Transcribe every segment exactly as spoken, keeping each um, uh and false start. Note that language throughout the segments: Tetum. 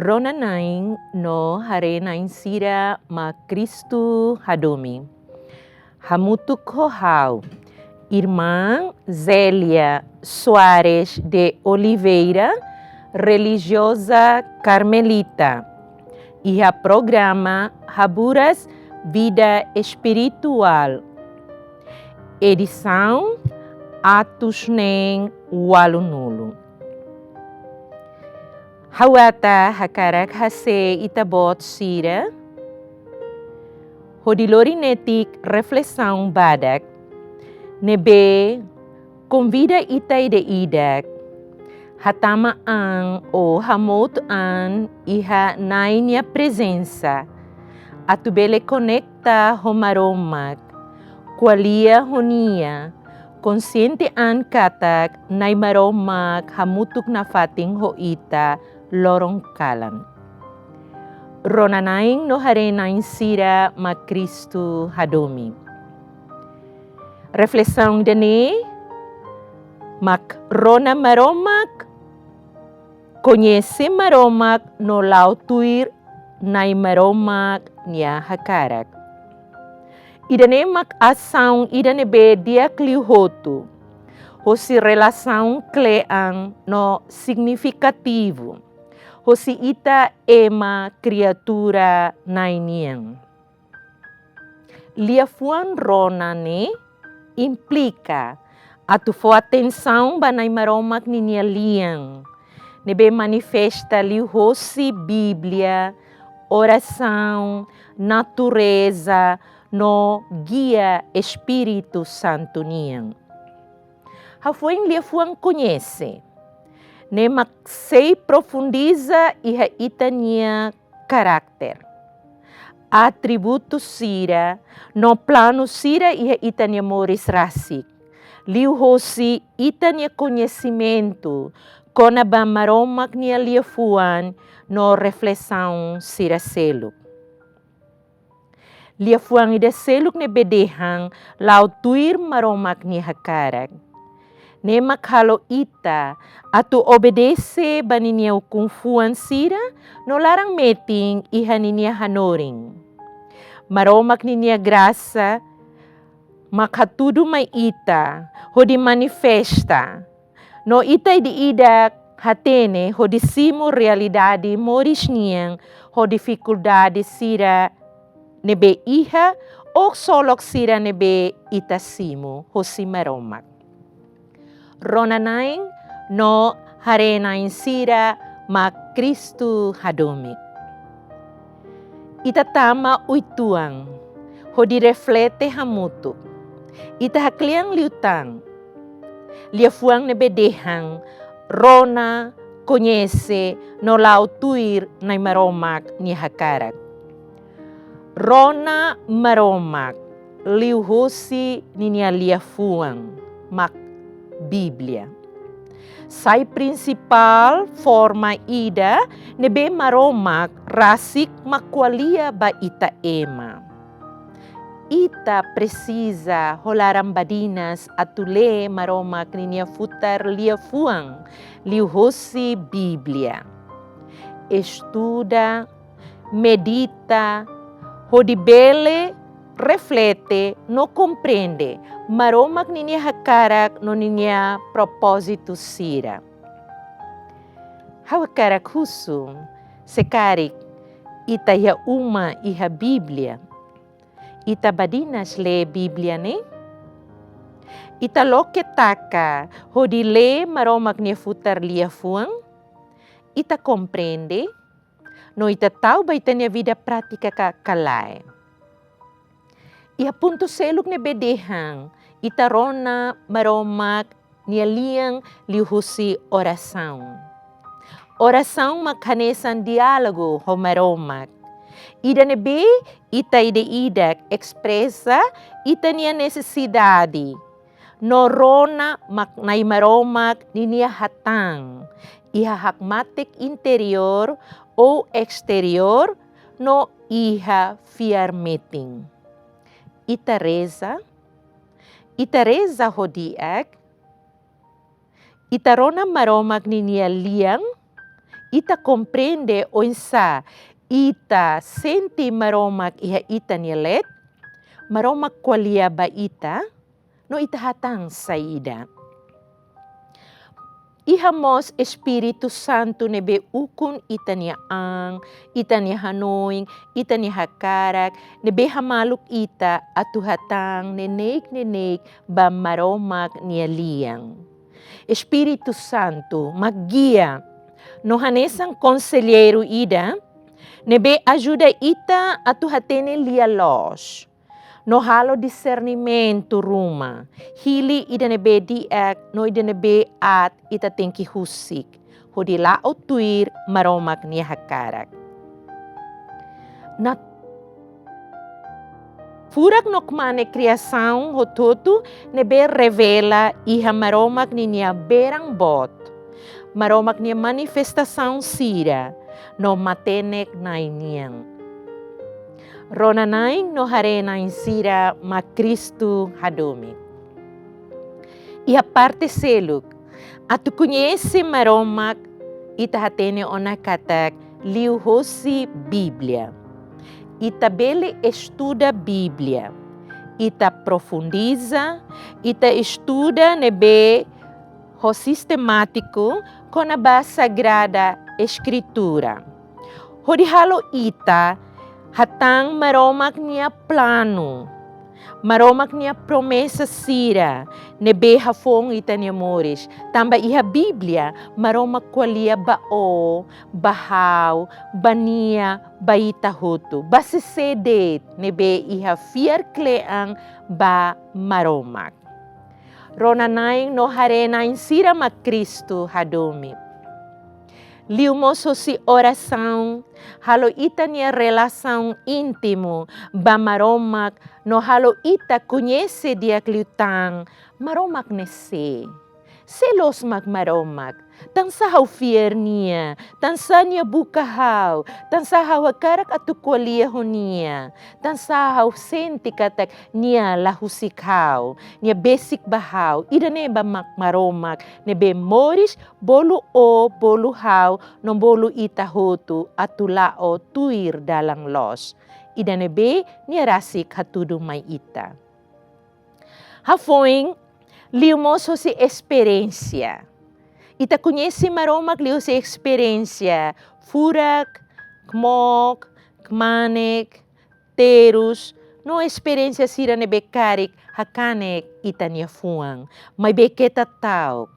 Rona-na'in no haree-na'in sira mak Kristu hadomi. Hamutuk ho ha'u, Irmã Zélia Soares de Oliveira, relijioza karmelita, iha programa Haburas Vida Espirituál, edisaun atus neen ualunulu. Ha'u ata hakarak hase'e ita-boot sira hodi lori netik reflesaun badak ne'ebé konvida ita ida-idak hatama an ou hamout an iha Na'i nia prezensa, atu bele konekta ho Maromak, ko'alia ho Nia, konxiente an katak Na'i Maromak hamutuk nafatin ho ita loron-kalan. Rona-na'in no haree-na'in sira mak Kristu hadomi. Reflesaun ida-ne'e mak rona Maromak, koñese Maromak no la'o tuir Na'i Maromak nia hakarak. Ida-ne'e mak asaun ida ne'ebé di'ak liu hotu hosi relasaun kle'an no signifikativu hosi ita ema kriatura Na'i nian. Liafuan rona ne'e implika atu fó atensaun ba Na'i Maromak ninia lian, ne'ebé manifesta liuhosi Bíblia, orasaun, natureza, no gia Espíritu Santu nian. Hafoin liafuan koñese, ne'e mak sei profundiza iha ita-nia karakter, atributu sira no planu sira iha ita-nia moris rasik, liuhosi ita-nia koñesimentu kona-ba Maromak nia liafuan no reflesaun sira seluk. Liafuan ida seluk ne'ebé dehan la'o tuir Maromak nia hakarak, ne'e mak halo ita atu obedese ba ninia ukun-fuan sira no laran metin iha ninia hanorin. Maromak ninia grasa mak hatudu mai ita hodi manifesta, no ita ida-idak hatene hodi simu realidade moris nian ho difikuldade sira ne'ebé iha ou ksolok sira ne'ebé ita simu hosi Maromak. Rona-na'in no haree-na'in sira mak Kristu hadomi. Ita tama uitoan hodi reflete hamutuk. Ita haklean liután liafuan ne'ebé dehan rona, koñese no la'o tuir Na'i Maromak nia hakarak. Rona Maromak liuhosi ninia liafuan mak Bíblia. Sai prinsipál forma ida ne'ebé Maromak rasik mak ko'alia ba ita ema. Ita presiza ho laran badinas atu lee Maromak ninia futar liafuan liuhosi Bíblia. Estuda, medita, hodi bele reflete no komprende Maromak ninia hakarak no ninia propózitu sira. Ha'u hakarak husu, se karik ita iha uma iha Bíblia, ita badinas lee Bíblia ne'e? Ita loke taka hodi lee Maromak nia futar liafuan? Ita komprende no ita tau ba ita-nia vida prátika ka, ka lae? Iha pontu seluk ne'ebé dehan ita rona Maromak nia lian liuhosi orasaun. Orasaun mak hanesan diálogu ho Maromak, ida ne'ebé ita ida-idak espresa ita-nia nesesidade no rona mak Na'i Maromak ninia hatán iha hakmatek interiór ou esteriór no iha fiar metin. Ita reza, ita reza ho di'ak, ita rona Maromak ninia lian, ita komprende oinsá ita sente Maromak iha ita-nia leet, Maromak ko'alia ba ita, no ita hatán saida. Iha mós Espíritu Santu ne'ebé ukun ita-nia an, ita-nia hanoin, ita-nia hakarak, ne'ebé hamaluk ita atu hatán neineik-neineik ba Maromak nia lian. Espíritu Santu mak gia no hanesan konselleiru ida ne'ebé ajuda ita atu hatene lia-loos no halo disernimentu ruma, hili ida ne'ebé di'ak no ida ne'ebé aat ita tenke husik, hodi la'o tuir Maromak nia hakarak. Na furak no kmanek kriasaun hotu-hotu ne'ebé revela iha Maromak ninia berang boot, Maromak nia manifestasaun sira no matenek-na'in nian. Rona-na'in no haree-na'in sira mak Kristu hadomi. Iha parte seluk, atu koñese Maromak, ita hatene ona katak liuhosi Bíblia. Ita bele estuda Bíblia. Ita profundiza, ita estuda ne'ebé ho sistemátiku kona-ba Sagrada Eskritura. Hodi halo ita hatán Maromak nia planu, Maromak nia promesa sira ne'ebé hafoun ita-nia moris. Tanba iha Bíblia, Maromak ko'alia ba ó, ba ha'u, ba nia, ba ita hotu, ba sé-sé de'it ne'ebé iha fiar kle'an ba Maromak. Rona-na'in no haree-na'in sira mak Kristu hadomi. Liu mós hosi orasaun, halo ita-nia relasaun íntimu ba Maromak, no halo ita koñese di'ak liután Maromak ne'e sé. Sé loos mak Maromak? Tansá ha'u fiar nia? Tansá nia buka ha'u? Tansá ha'u hakarak atu ko'alia ho nia? Tansá ha'u sente katak nia la husik ha'u, nia besik ba ha'u? Ida-ne'e ba mak Maromak ne'ebé moris, bolu ó, bolu ha'u, no bolu ita hotu atu la'o tuir dalan loos. Ida ne'ebé nia rasik hatudu mai ita. Hafoin, liu mós hosi esperiénsia. Ita koñese Maromak liuhosi esperiénsia furak, kmook, kmanek, terus, no esperiénsia sira ne'ebé karik hakanek ita-nia fuan, maibé keta ta'uk.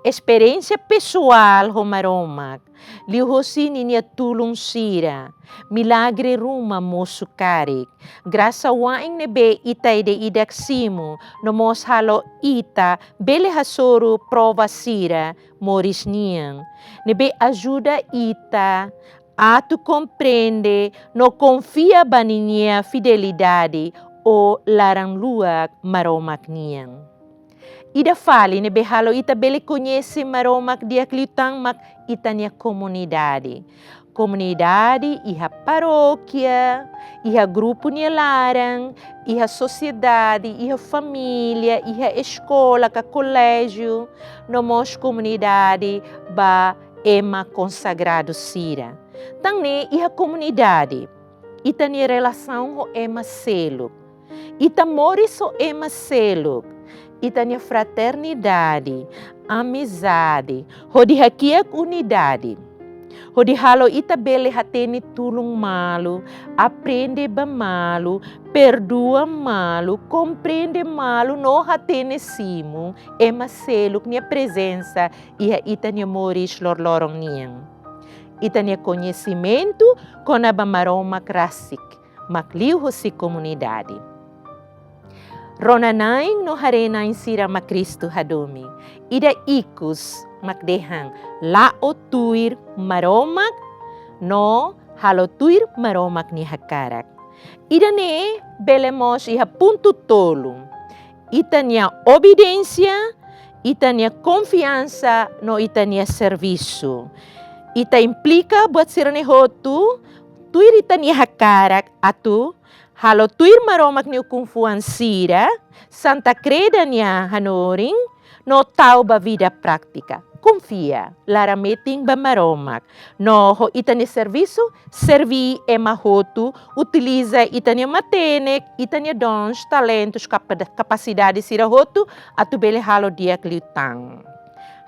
Esperiénsia pesoál ho Maromak, liuhosi ninia tulun sira, milagre ruma mosu karik, grasa wa'in ne'ebé ita ida-idak simu, no mós halo ita bele hasoru prova sira moris nian, ne'ebé ajuda ita atu komprende no konfia ba ninia fidelidade ho laran-luak Maromak nian. Ida fali ne'ebé halo ita bele koñese Maromak di'ak liután mak ita-nia komunidade. Komunidade iha parókia, iha grupu nia laran, iha sosiedade, iha família, iha eskola ka koléjiu, no mós komunidade ba ema konsagradu sira. Tan ne'e iha komunidade, ita-nia relasaun ho ema seluk. Ita moris ho ema seluk. Ita-nia fraternidade, amizade, hodi hakiak unidade. Hodi halo ita bele hatene tulun malu, aprende ba malu, perdua malu, komprende malu, no hatene simu ema seluk nia prezensa iha ita-nia moris loroloron nian. Ita-nia koñesimentu kona-ba Maromak rasik mak liuhosi komunidade. Rona-na'in no haree-na'in sira mak Kristu hadomi. Ida ikus mak dehan la'o tuir Maromak no halo tuir Maromak nia hakarak. Ida-ne'e bele mós iha pontu tolu. Ita-nia obediénsia, ita-nia konfiansa, no ita-nia servisu. Ita implika buat sira-ne'e hotu, tuir ita-nia hakarak atu halo tuir Maromak nia ukun-fuan sira, Santa Kreda nia hanorin, no tau ba vida prátika. konfia, laran-metin ba Maromak. No ho ita-nia servisu, serví ema hotu, utiliza ita-nia matenek, ita-nia dons, talentus, kapa-, kapasidade sira hotu, atu bele halo di'ak liután.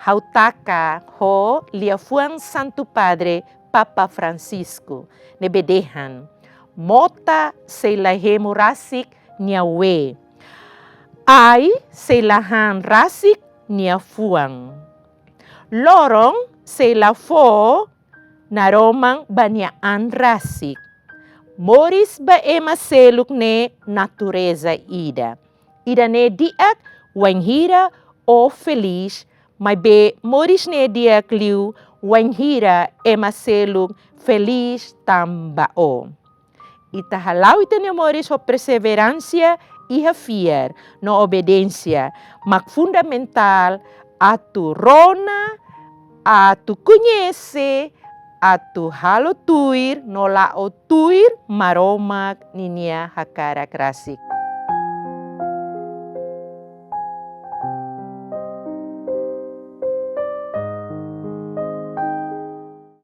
Ha'u taka ho liafuan Santu Padre Papa Francisco, ne'ebé dehan: Mota sei la hemu rasik nia wee. Ai sei la han rasik nia fuan. Loron sei la fó naroman ba nia an rasik. Moris ba ema seluk ne'e natureza ida. Ida-ne'e di'ak wainhira ó felís, maibé moris ne'e di'ak liu wainhira ema seluk felís tanba ó. Ita hala'o ita-nia moris ho perseveransia, iha fiar no obediénsia mak fundamentál atu rona, atu koñese, atu halo tuir no la'o tuir Maromak ninia hakarak rasik.